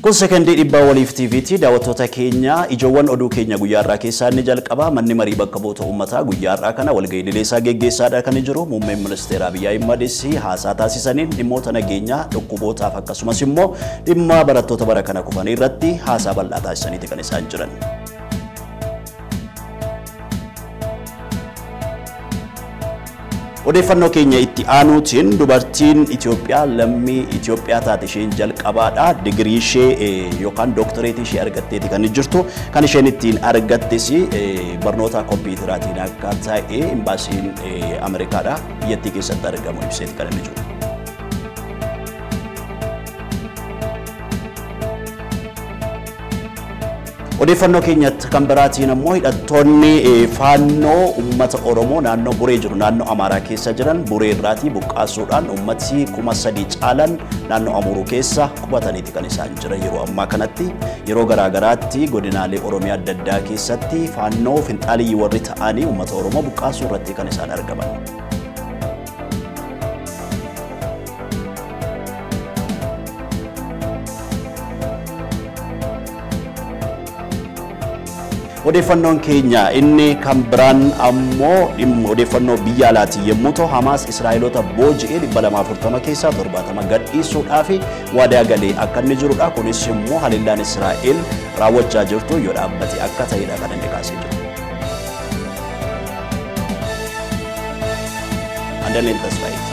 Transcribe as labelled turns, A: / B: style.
A: Kun sekondii dhibbaa waliif TV'ti daawwattoota keenya ijoowwan oduu keenya guyyaa irraa keessaa inni jalqaba manni marii bakka bu'oota uummataa guyyaa irraa kana walgahii idileessaa geggeessaadha kan jiru muummeen ministeera Abiyyi Ahimad haasaa taasisaniin dhimmoota nageenyaa dhukkubootaaf akkasumas immoo dhimma barattoota bara kana kufanii irratti haasaa bal'aa taasisaniiti kan isaan jiran. Odeeffannoo keenya itti aanuutiin dubartiin Itoophiyaa lammii Itoophiyaa taate isheen jalqabaadha. Digirii ishee yookaan dooktareetii ishee argatteeti kan jirtu. Kan isheen ittiin argattes barnoota kompiitaraatiin akka ta'e imbaasiin Ameerikaadha biyyattii keessatti argamu ibseeti kan inni jiru. Odeeffannoo keenyatti kan biraatiin ammoo hidhattoonni faannoo uummata Oromoo naannoo Buree jiru naannoo Amaaraa keessa jiran Buree irraatii buqqaasuudhaan uummati 3,000 caalan naannoo Amuruu keessa qubataniiti kan isaan jiran yeroo ammaa kanatti yeroo garaagaraatti godinaalee Oromiyaa adda addaa keessatti faannoo finxaaliyyi warri ta'anii uummata Oromoo buqqaasuu irratti kan isaan argaman. Odeeffannoon keenya inni kan biraan ammoo odeeffannoo biyya alaatii yommuu ta'u Hamaas Israa'eloota booji'ee 240 keessaa 70 gadhiisuudhaaf waadaa galee akka inni jirudha. Kunis immoo haleellaan Israa'el raawwachaa jirtu yoo dhaabbate akka ta'edha kan inni kaasee jiru. Andaleen Tasfaayiti.